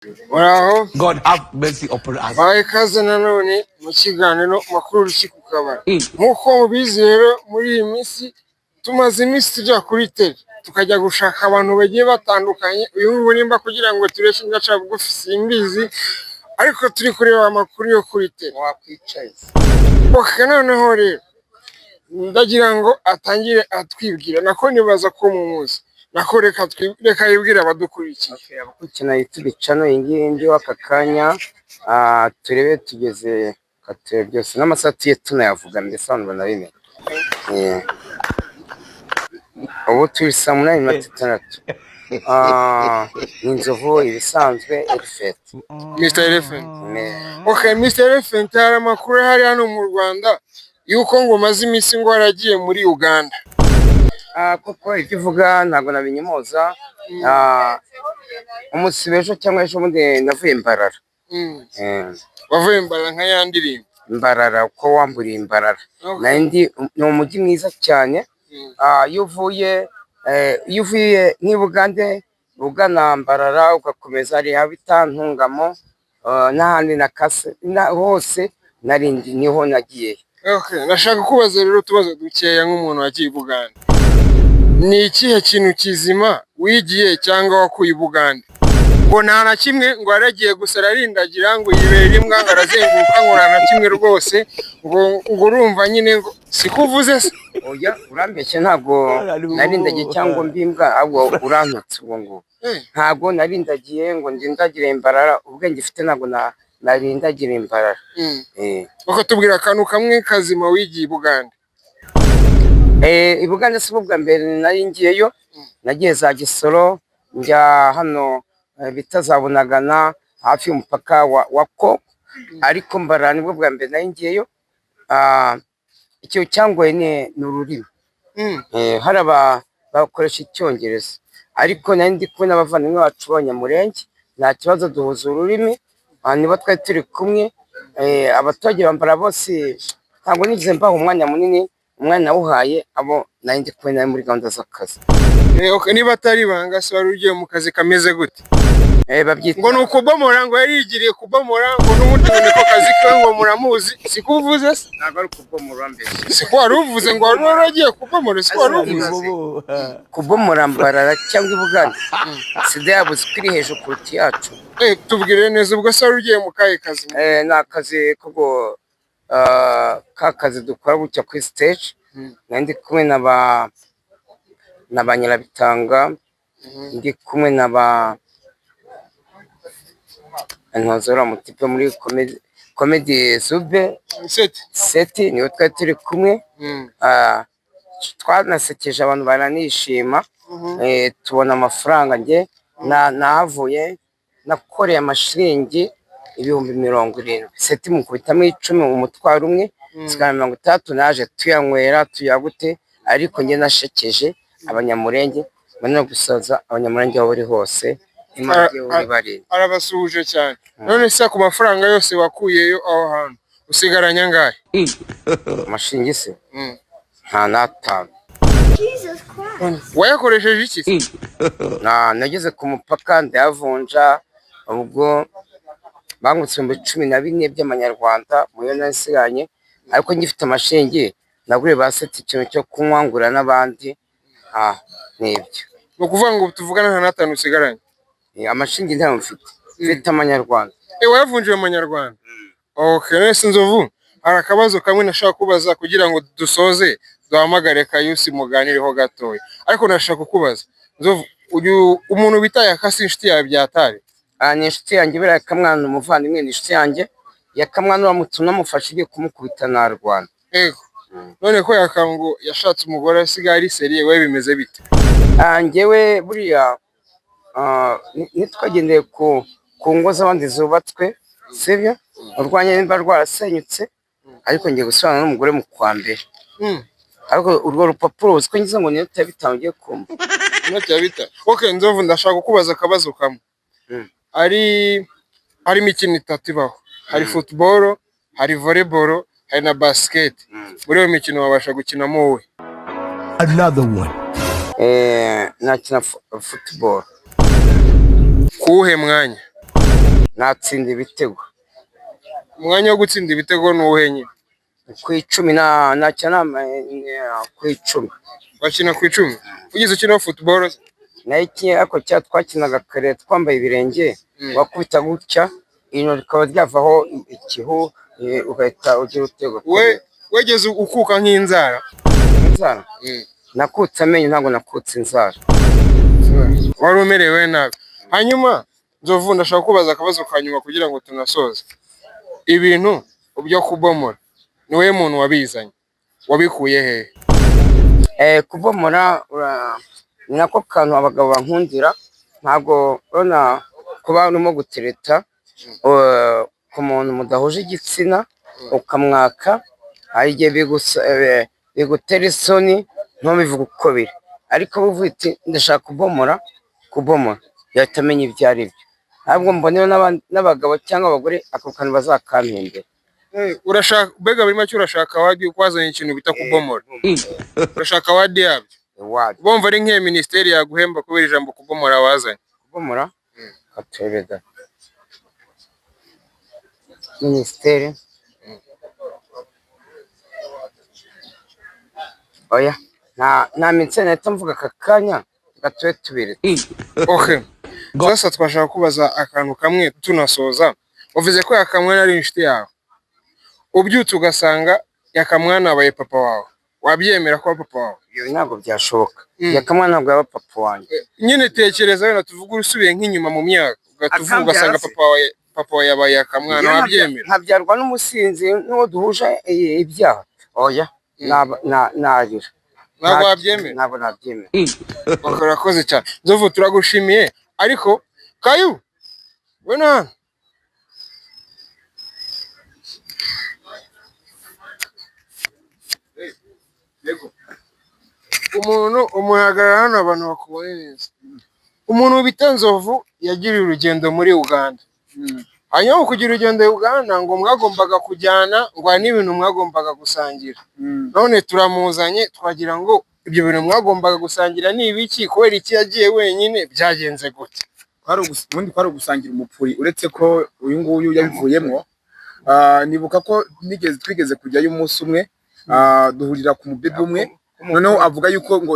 Muraho. God have mercy upon us. Bahaye ikaze nanone mu kiganiro Makuru Ki ku Kabari. Nk'uko mubizi rero, muri iyi minsi tumaze iminsi tujya kuri tele, tukajya gushaka abantu bagiye batandukanye. Uyu nguyu nimba kugira ngo tureshye ingaca bugufi simbizi, ariko turi kureba amakuru yo kuri tele. Wakwicaye. Ok, noneho rero ndagira ngo atangire atwibwira, nako nibaza ko mumuzi, nako reka yibwire abadukurikiye. Abakurikirana YouTube channel iyi ngiyi ndiho aka kanya, turebe tugeze katurebe byose n'amasaha tuye tunayavuga, mbese abantu banabimenya. Ubu turi saa 8:06. Ni Inzovu ibisanzwe, Elephant. Mr Elephant. Ok, Mr Elephant, hari amakuru ahari hano mu Rwanda yuko ngo umaze iminsi ngo waragiye muri Uganda. Koko ibyo uvuga ntabwo nabinyomoza. Umunsi w'ejo cyangwa ejo bundi navuye Mbarara. Wavuye Mbarara nka ya ndirimbo. Mbarara uko wamburiye Mbarara. Nari ndi, ni umujyi mwiza cyane. Iyo uvuye nk'i Bugande ugana Mbarara, ugakomeza hari bita Ntungamo, n'ahandi na Kase hose nari ndi, niho nagiye. Okay, nashaka kubaza rero utubazo dukeya nk'umuntu wagiye i Bugande. Ni ikihe kintu kizima wigiye cyangwa wakuye i Bugande? Ngo nta na kimwe, ngo yaragiye gusa ararindagira, ngo yibera imbwa, ngo arazenguruka, ngo nta na kimwe rwose, ngo urumva nyine ngo siko uvuze se? Oya, urambeshye, ntabwo narindagiye cyangwa mbimbwa, ahubwo urantutse ubwo ngubwo. Ntabwo narindagiye ngo ndindagire Mbarara, ubwenge mfite ntabwo narindagira Mbarara. Bakatubwira akantu kamwe kazima wigiye i Bugande. I Bugande si bwo bwa mbere nari ngiyeyo, nagiye za Gisoro, njya hano bita za Bunagana hafi y'umupaka wa Kongo, ariko Mbarara nibwo bwa mbere nari ngiyeyo. Ikintu cyangoye ni ururimi. Hari bakoresha Icyongereza, ariko nari ndi kumwe n'abavandimwe bacu b'Abanyamurenge, nta kibazo, duhuza ururimi, nibo twari turi kumwe. Abaturage bambara bose, ntabwo nigeze mbaha umwanya munini, umwanya nawuhaye abo nari ndi kumwe nabo muri gahunda z'akazi. Okay, niba atari ibanga se, wari ugiye mu kazi kameze gute? Babyita Ngo ni ukubomora, ngo yarigiriye kubomora, ngo n'ubundi ngo niko kazi ke, ngo muramuzi, siko uvuze se? Ntabwo ari ukubomora mbese. Siko wari uvuze ngo wari waragiye kubomora? Siko wari uvuze? Kubomora Mbarara cyangwa i Bugande, sida yabo ko iri hejuru kuruta iyacu. Tubwire neza, ubwo se wari ugiye mu kahe kazi? Ni akazi ko ka kazi dukora gutya kuri stage. Nari ndi kumwe na ba Nyirabitanga, ndi kumwe na ba Ntozora mutipe muri comedy Zube. Seti. Seti, niwe twari turi kumwe. Twanasekeje abantu baranishima, tubona amafaranga. Njye nahavuye nakoreye amashiringi 70,000, Seti mukubitamo 10, umutwaro umwe, nsigara 60, naje tuyanywera tuyagute, ariko njye nashekeje Abanyamurenge, mbona gusoza Abanyamurenge aho bari hose, Imana igiye ibarinda. Arabasuhuje cyane. None se ku mafaranga yose wakuyeyo aho hantu usigaranye angahe? Amashiringi se? Nta n'atanu. Jesus Christ. Wayakoresheje iki se? Nageze ku mupaka ndayavunja, ubwo bangutse 14,000 by'amanyarwanda muyo nasigaranye, ariko ngifite amashiringi naguriye ba Seti ikintu cyo kunywa, ngura n'abandi, nibyo. Ni ukuvuga ngo tuvugana nta n'atanu usigaranye? Amashiringi ntayo mfite, mfite amanyarwanda. Wayavunjiye mu manyarwanda. Okay, none se Nzovu, hari akabazo kamwe nashaka kubaza kugira ngo dusoze, duhamagare Kayusi muganireho gatoya, ariko nashaka kukubaza Nzovu, uyu umuntu bita Yakasi inshuti yawe byatari? Ni inshuti yanjye buriya, Yakamwana umuvandimwe, ni inshuti yanjye. Yakamwana uramutse unamufashe ugiye kumukubita narwana. Ego, none ko Yakango yashatse umugore asigaye ari sérieux, we bimeze bite? Njyewe buriya ntitwagendeye ku ngo z'abandi zubatswe, sibyo? Urwanjye nimba rwarasenyutse, ariko ngiye gusubirana n'umugore mu kwa mbere. Ariko urwo rupapuro uzi ko ngize ngo niyo 5 ugiye kumva. Inoti ya 5. Okay, Nzovu, ndashaka kukubaza akabazo kamwe. Ari hari imikino itatu ibaho: hari football, hari volleyball, hari na basket. Muri iyo mikino wabasha gukinamo wowe? Another one. Nakina football. Kuwuhe mwanya? Natsinda ibitego. Umwanya wo gutsinda ibitego ni uwuhe nyine? Ku 10 nakina ku 10. Bakina ku 10? Wigeze ukina football se? Nayo iki, ariko cya twakinaga kare twambaye ibirenge, wakubita gutya ino rikaba ryavaho ikihu, ugahita ugira utego. We wegeze ukuka nk'inzara? Inzara? Nakutse amenyo, ntabwo nakutse inzara. Wari umerewe nabi. Hanyuma Nzovu, ndashaka kubaza akabazo ka nyuma kugira ngo tunasoze. Ibintu byo kubomora, ni wowe muntu wabizanye, wabikuye hehe? Kubomora ni nako kantu abagabo bankundira. Ntabwo urabona kuba urimo gutereta ku muntu mudahuje igitsina ukamwaka, hari igihe bigutera isoni ntubivuge uko biri, ariko uvuga uti ndashaka kubomora, kubomora yahita amenya ibyo ari byo. Ntabwo mbonera n'abagabo cyangwa abagore ako kantu bazakampembera. Urashaka mbega muri make urashaka award uko wazanye ikintu bita kubomora? Urashaka award yabyo? Award. Bumva ari nk'iyo minisiteri yaguhemba kubera ijambo kubomora wazanye. Kubomora katubega minisiteri, oya, nta minsi nahita mvuga aka kanya, reka tube tubiri. Okay, sasa twashaka kubaza akantu kamwe tunasoza. Wavuze ko Yakamwana ari inshuti yawe, ubyutse ugasanga Yakamwana abaye papa wawe, wabyemera ko papa wawe? Ibyo ntabwo byashoboka. Yakamwana ntabwo yaba papa wanjye. Nyine tekereza wenda tuvuge usubiye nk'inyuma mu myaka ugatuvuga Akambyara ugasanga se. papa wawe yabaye Yakamwana, wabyemera? Nkabyarwa n'umusinzi n'uwo duhuje ibyaha? Oya, narira. Ntabwo wabyemera? Ntabwo nabyemera. Urakoze cyane Nzovu, turagushimiye. Ariko Kayu we na hano umuntu umuhagarara hano abantu bakubone neza. Umuntu bita Nzovu yagiriye urugendo muri Uganda. Hanyuma mu kugira urugendo Uganda ngo mwagombaga kujyana, ngo hari n'ibintu mwagombaga gusangira. None turamuzanye, twagira ngo ibyo bintu mwagombaga gusangira ni ibiki? Kubera iki yagiye wenyine? Byagenze gute? Ubundi kwari ugusangira umupuri, uretse ko uyu nguyu yabivuyemo. Nibuka ko twigeze kujyayo umunsi umwe, duhurira ku mubebe umwe, noneho avuga yuko ngo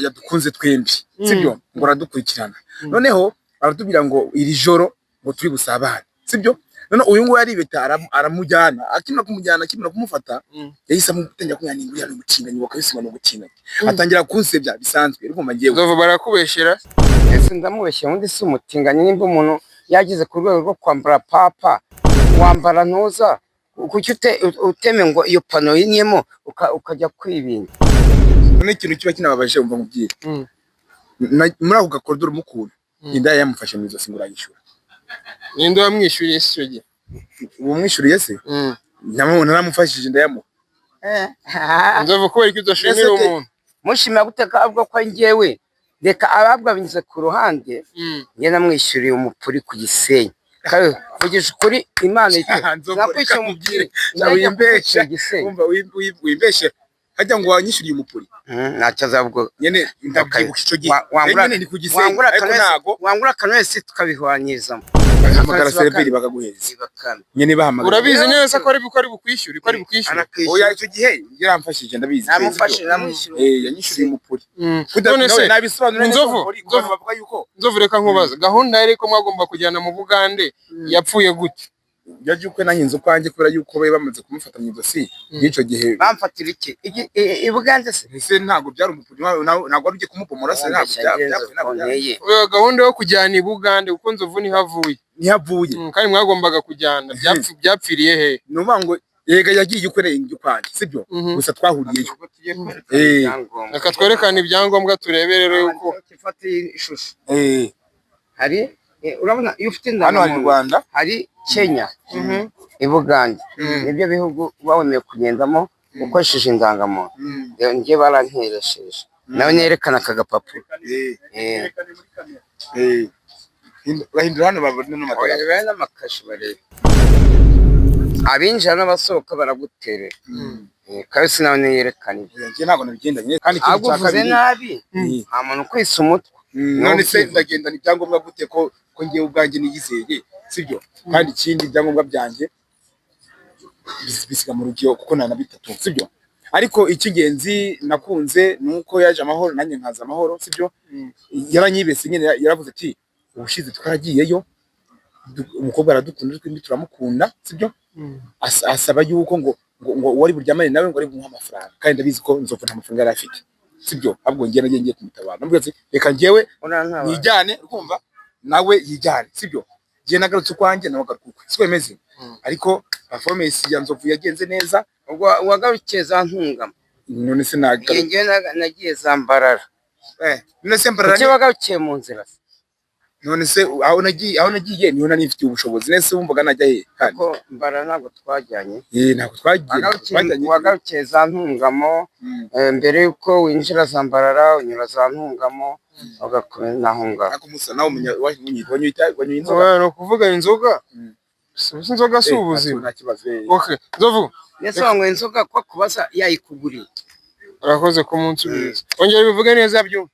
yadukunze twembi, sibyo, ngo aradukurikirana. Noneho aratubwira ngo iri joro ngo turi busabane, sibyo. Noneho uyu nguyu aribeta aramujyana, akimara kumujyana, akimara kumufata, yahise amutangira kumwanya ngo uriya ni umutinganyi, bakabisoma ni umutinganyi, atangira kunsebya bisanzwe. Ariko ngewe Nzovu barakubeshyera. Ese ndamubeshya? Ubundi si umutinganyi. Nimba umuntu yageze ku rwego rwo kwambara papa, wambara ntuza, kuki uteme ngo iyo pano yinyemo ukajya kwibinda? Noneho ikintu kiba kinababaje, umva nkubwire, muri ako gakorodoro mukuru indaya yamufashe mu ijosi ngo urayishyura. Ninde wamwishyuriye se icyo gihe? Ubu mwishyuriye se? Naramufashije ndayamuha. Nzovu, kubera ko udashimira Ese umuntu? Mushimira gute ko avuga ko njyewe? Reka ababwa binyuze ku ruhande. Njye namwishyuriye umupuri ku Gisenyi. Kandi vugisha ukuri, Imana Nzovu, nakwishyuye reka umupuri. nkubwire. Ndajya Wimbeshe. kukwishyura Gisenyi. Umva, wimbeshe hajya ngo wanyishyuriye umupuri. Ntacyo azavuga. Nyene ndabyibuka icyo gihe. Nyene ni ku Gisenyi, Wangura ariko ntago wangura akantu tukabihwanyirizamo. Hamagara seriveri bakaguhereza. Nyene bahamagara. Urabizi neza ko ari bukwishyure, ko ari bukwishyure? Oya, icyo gihe yaramfashije, ndabizi. Namufashije, namwishyura. Yanyishyuriye umupuri. None se Nabisobanura neza. Nzovu, Umupuri, Nzovu. abantu bavuga yuko Nzovu, reka nkubaza, gahunda yari ko mwagomba kujyana mu Bugande yapfuye gute? Yaje ukwe nanjye nzi ukwanjye, kubera yuko bari bamaze kumufata mu ijosi y'icyo gihe. Bamfatira iki? I Bugande se? Ese ntabwo byari umupuri? Ntabwo wari ugiye kumupomora se? Ntabwo byapfuye, ntabwo Nteye. Oya, gahunda yo kujyana i Bugande, kuko Nzovu niho avuye. Niho avuye. Kandi mwagombaga kujyana, byapfiriye he? Ni ukuvuga ngo yega yagiye ukwe njye ukwanjye, sibyo? Gusa twahuriyeyo. Reka twerekane ibyangombwa turebe rero yuko Ifata ishusho. Hari urabona iyo ufite Hano hari indangamuntu, Rwanda. Hari Kenya, i Bugande, nibyo bihugu uba wemewe kugendamo ukoresheje indangamuntu. Rero njye baranteresheje, nawe nerekana aka gapapuro. Urahindura hano babone n'amadarapo. Oya, n'amakashi barebe, abinjira n'abasohoka baraguterera. Kandi nawe niyerekana ibyo. Njye ntabwo nabigendanye, kandi ikintu Ahubwo cya uvuze kabiri nabi, nta muntu ukwisa umutwe. None se ndagendana ibyangombwa gute ko ngewe ubwanjye niyizeye? sibyo? Kandi ikindi, ibyangombwa byanjye bisiga mu rugo kuko nta na bitatu, sibyo? Ariko icy'ingenzi nakunze ni uko yaje amahoro, nanjye nkaza amahoro, sibyo? Yaranyibese nyine, yaravuze ati ubushize twaragiyeyo, umukobwa aradukunda, twembi turamukunda, sibyo? Asaba yuko ngo uwari buryamane nawe ngo ari bumuhe amafaranga, kandi ndabizi ko Nzovu nta mafaranga yari afite, sibyo? Ahubwo njye nagiye ngiye kumutabara, namubwira ati reka njyewe Urantabara. yijyane, urumva, nawe yijyane, sibyo? Njye nagarutse ukwanjye, nawe agaruka ukwe, siko bimeze? Ariko performance ya Nzovu yagenze neza. Ubwo wagarukiye za Ntungamo? None se nagarutse Njyewe nagiye za Mbarara. None se Mbarara? Kuki wagarukiye mu nzira se? None se aho nagiye niho nari mfitiye ubushobozi? None se wumvaga najya he kandi? Ko Mbarara ntabwo twajyanye. Ntabwo twagiye, ntabwo twajyanye. Wagarukiye za Ntungamo. Mbere y'uko winjira za Mbarara unyura za Ntungamo, ugakomeza aho ngaho. Ariko Musa, nawe umenya wanyoye inzoga? Oya, ni ukuvuga inzoga. Si inzoga si ubuzima. Nta kibazo. Okay, Nzovu. Ndetse wanyweye inzoga ko kubaza yayikuguriye? Urakoze kumunsubiriza, ongera bivuge neza byumve.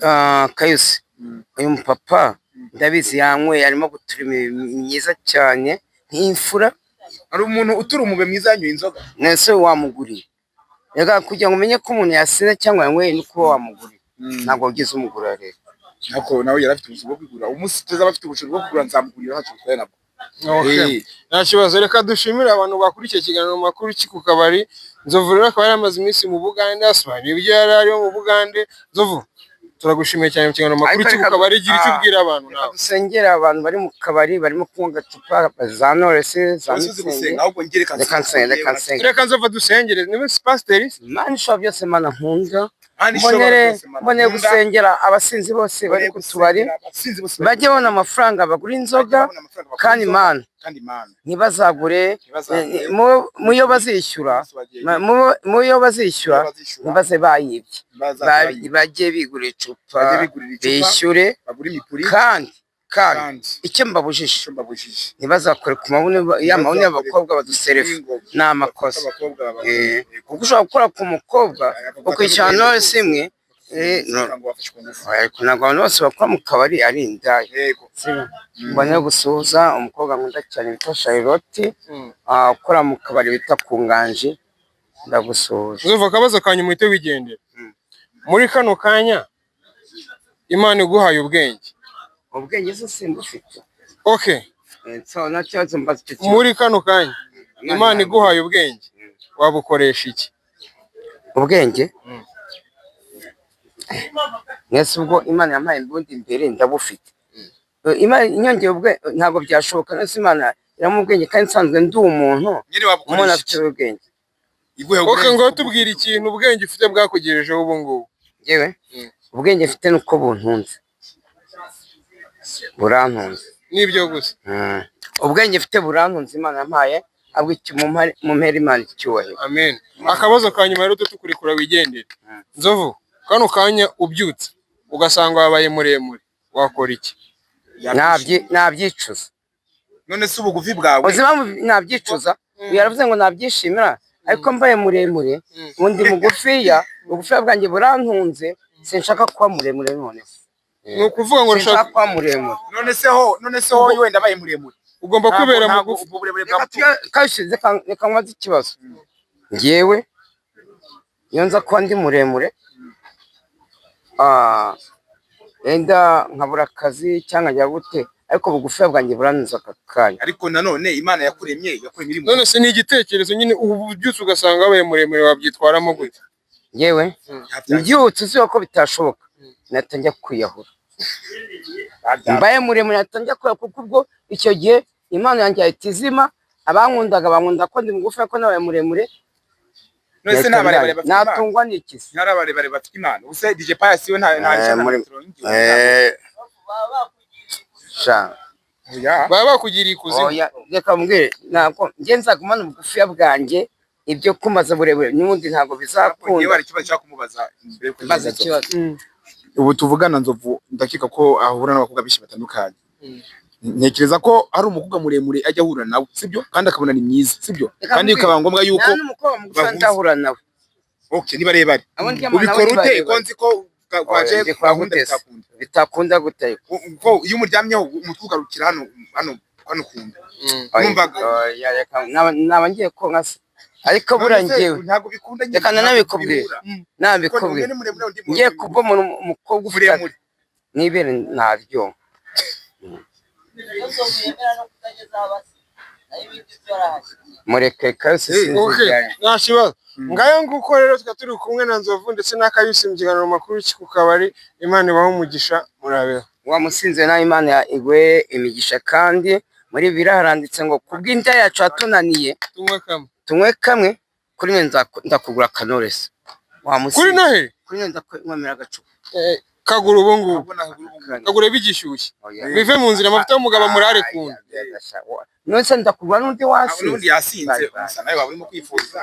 Ah, Kayusi, uyu mupapa ndabizi yanyweye, arimo gutura imibiri myiza cyane nk'imfura. Hari umuntu utura umube mwiza yanyoye inzoga? Nese wamuguriye? Reka, kugira ngo umenye ko umuntu yasinze cyangwa yanyweye ni kuba wamuguriye. Ntabwo wagize umugura rero. Ariko nawe yari afite ubushobozi bwo kwigura. Umunsi tuzaba afite ubushobozi bwo kugura, nzamugurira, ntacyo bitwaye nabwo. Okay. Nta kibazo, reka dushimire abantu bakurikiye ikiganiro makuru ki ku kabari. Nzovu rero akaba yari amaze iminsi mu Bugande, asobanura ibyo yari ariyo mu Bugande. Nzovu, turagushimiye cyane mu kiganiro makuru Ariko ki ku reka- kabari. Gira icyo Ah, ubwira abantu reka nawe. Dusengere abantu bari mu kabari barimo kunywa agacupa za Knowless, za Uzi Mützig. gusenga, ahubwo njye reka. Reka nsenge, reka nsenge. Reka Nzovu dusengere, niba si pasiteri. Mana ishobora byose, Mana nkunda, Mana ishobora mbonere byose, Mana mbonere nkunda. gusengera abasinzi bose bari ku tubari, Abasinzi bose bari bajye babona amafaranga bagura inzoga, babona amafaranga bagura kandi inzoga. Mana, Kandi Mana, ntibazagure ntibazagure. Muyo bazishyura, muyo bazishyura bazishyura, ntibaze bayibye. Ntibazaze bayibye. Bajye bigura icupa, Bajye bigurira icupa, bishyure. Bagure imipuri. Kandi Kandi icyo mbabujije, icyo mbabujije, ntibazakore ku mabuno ya mabuno y'abakobwa baduserefa, ni amakosa. Abakobwa Kuko ushobora gukora ku mukobwa ukishyura Knowless imwe, ngo bafashwe ngufu. Ariko ntabwo abantu bose bakora mu kabari ari indaya. Mbone gusuhuza umukobwa nkunda cyane bita Charlotte, ukora mu kabari bita ku Nganji, ndagusuhuza. Nzovu, akabazo ka nyuma uhite wigendera. Muri kano kanya Imana iguhaye ubwenge. Ubwenge se simbufite? Okay. So nta kibazo, mbaza icyo kibazo. Muri kano kanya Imana iguhaye ubwenge, wabukoresha iki? Ubwenge mwese ubwo Imana yampaye ubundi mbere ndabufite. Imana inyongeye ubwenge ntabwo byashoboka. Nese Imana iramuha ubwenge kandi nsanzwe ndi umuntu Nyine umuntu wabukoresha afite ubwenge. Iguhe Okay, ubwenge. ngo tubwire ikintu ubwenge ufite bwakugejejeho ubu ngubu. Yewe, ubwenge mfite nuko buntunze, burantunze. Nibyo gusa? Ubwenge mfite burantunze, Imana yampaye, ahubwo icyo mumpere Imana icyubahiro. Amen. Akabazo ka nyuma rero tukurekura wigendere. Nzovu, kano kanya ubyutse ugasanga wabaye muremure, wakora iki? Nabyicuza. None se ubugufi bwawe? Uzi impamvu nabyicuza? Uyu yaravuze ngo nabyishimira, ariko mbaye muremure, ubundi mugufiya, ubugufiya bwanjye burantunze, sinshaka kuba muremure noneho. Ni ukuvuga ngo Sinshaka urashaka kuba muremure. None se ho wenda abaye muremure, ugomba kubera ntabwo mugufi. ubwo burebure Reka bwa Kayusi, reka nkubaze ikibazo. Njyewe iyo nza kuba ndi muremure, wenda nkabura akazi cyangwa njya gute, ariko bugufiya bwanjye burantunze aka kanya. Ariko nanone Imana yakuremye iri mu None se ni igitekerezo nyine, ubu ubyutse ugasanga wabaye muremure, wabyitwaramo gute? Njyewe mbyutse uzi ko bitashoboka, nahita njya kwiyahura. Mbaye muremure nahita njya kwiyahura, kuko ubwo icyo gihe impano yanjye yahita izima. Abankundaga bankunda ko ndi mugufi, ariko nabaye muremure None se nahita nta barebare bafite Imana? natungwa n'ikizi. Ntari abarebare bafite Imana? Ubuse DJ Pius we nta metero n'igihumbi? Sha. Oya. Baba bakugiriye ikuzimu. Oya, reka mbwire, ntabwo njye nzagumana ubugufiya bwanjye. Ibyo kumaza burebure n'ubundi ntabwo Ngewe bizakunda. hari ikibazo nshaka kumubaza mbere yuko Mbaza ngenda. ikibazo. Ubu tuvugana, Nzovu ndakeka ko ahura n'abakobwa benshi batandukanye. Ntekereza ko ari umukobwa muremure ajya ahura nawe, sibyo? Kandi akabona ni mwiza, sibyo? Reka Kandi mbwire, bikaba ngombwa yuko nta n'umukobwa mugufi bahuza. ndahura nawe. Okay, ni barebare. Abo ndyamana nabo Ubikora ni ute barebare. ko nzi ko kwa Oya, Jay ndi kwa gahunda gutese. bitakunda. Bitakunda gute? Kuko iyo umuryamyeho umutwe ugarukira hano hano hano kunda. Oya, Numvaga. oya, reka naba ngiye konka se. Ariko buriya None se, njyewe ntabwo bikunda nyine, reka ntabwo nanabikubwire. bihura. Kuko Nabikubwire, umwe ni muremure undi ngiye kubona umukobwa ufite muremure. n'ibere ntaryonka. Mureke Kayusi, sinzi Okay, ibyanyu. nta kibazo. Ngayo nguko rero tukaba turi kumwe na Nzovu ndetse na Kayusi mu kiganiro makuru ki ku kabari. Imana ibahe umugisha, murabeho. Wa musinzi nawe, Imana iguhe imigisha. Kandi muri Bibiliya haranditse ngo kubw'inda yacu yatunaniye Tunywe kamwe. Tunywe kamwe kuri mwe, ndakugura kanores wa musinzi. Kuri Noheli? Kuri mwe ndakwemera agacupa. Kagura ubu ngubu. Ntabwo nagura ubu ngubu. Kagura bigishyushye. Oya. Bive mu nzira, amavuta y'umugabo murare ku nda. None se ndakugura n'undi Ntabwo wasinze? n'ubundi yasinze Bye, bye. gusa nawe waba urimo kwifuza.